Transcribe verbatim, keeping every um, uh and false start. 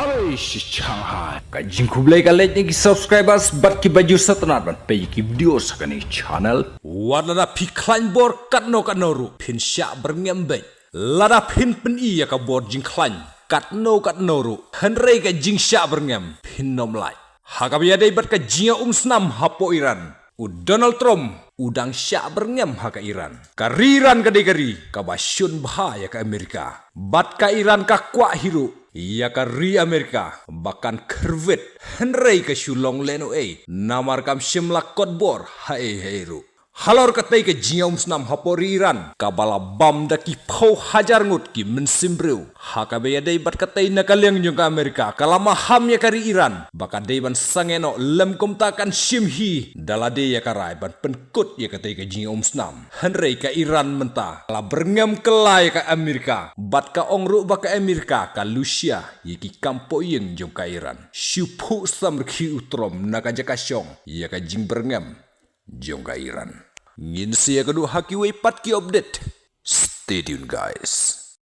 Alai shi Shanghai. Ka jingkhublei ka leit ïa ki subscribers bad ki bajur satnat ban peit ïa ki video sa kane channel. Wat lada phi khlaiñ bor katno katno ruh phin shah byrngem beit. Lada phin pyni ïa ka bor jingkhlaiñ katno katno ruh, hynrei ka jingshah byrngem phin nym lait. Ha kaba ïadei bad ka jingïaumsnam hapoh Iran, u Donald Trump u dang shah byrngem ha ka Iran. Ka ri Iran ka dei ka ri kaba shun bha ïa ka Amerika. Bad ka Iran ka kwah hi ruh ïa ka ri Amerika ba kan kyrwit, hynrei ka shu long lehnohei namar kam shym la kot bor haei haei ruh. Halor katei ka jingïaumsnam hapoh ri Iran kaba la bam da ki phew hajar ngut ki mynsiem briew. Ha kaba ïadei bad katei, na ka liang jong ka Amerika ka la maham ïa ka ri Iran ba ka dei ban sangeh noh, lym kumta kan shim hi da lade ïa ka rai ban pynkut ïa katei ka jingïaumsnam. Hynrei ka Iran mynta ka la byrngem kylla ïa ka Amerika bad ka ong ruh ba ka Amerika ka lushia ïa ki kam poh ïing jong ka Iran. Shu phuh samrkhie u Trump na ka jaka shong ïa ka jingbyrngem jong ka Iran. Ngin sa ïakynduh ha kiwei pat ki update. Stay tuned, guys.